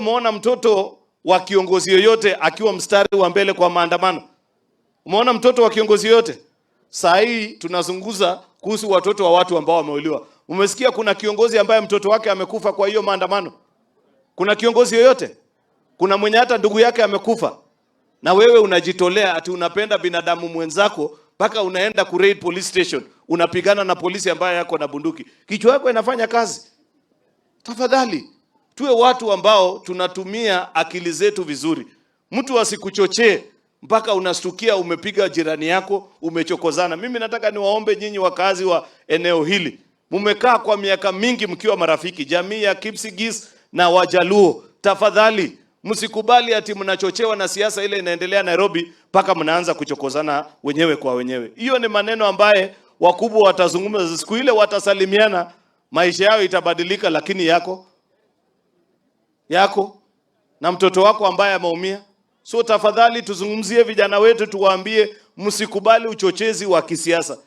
Umeona mtoto wa kiongozi yoyote akiwa mstari wa mbele kwa maandamano? Umeona mtoto wa kiongozi yoyote? Saa hii tunazunguza kuhusu watoto wa watu ambao wameuliwa. Umesikia kuna kiongozi ambaye mtoto wake amekufa kwa hiyo maandamano? Kuna kiongozi yoyote? Kuna mwenye hata ndugu yake amekufa? Na wewe unajitolea ati unapenda binadamu mwenzako mpaka unaenda ku raid police station, unapigana na polisi ambaye yako na bunduki. Kichwa yako inafanya kazi? Tafadhali tuwe watu ambao tunatumia akili zetu vizuri. Mtu asikuchochee mpaka unastukia umepiga jirani yako, umechokozana. Mimi nataka niwaombe nyinyi wakazi wa eneo hili, mumekaa kwa miaka mingi mkiwa marafiki, jamii ya Kipsigis na Wajaluo, tafadhali msikubali ati mnachochewa na siasa ile inaendelea Nairobi mpaka mnaanza kuchokozana wenyewe kwa wenyewe. Hiyo ni maneno ambaye wakubwa watazungumza siku ile, watasalimiana, maisha yao itabadilika, lakini yako na mtoto wako ambaye ameumia. So tafadhali tuzungumzie vijana wetu, tuwaambie msikubali uchochezi wa kisiasa.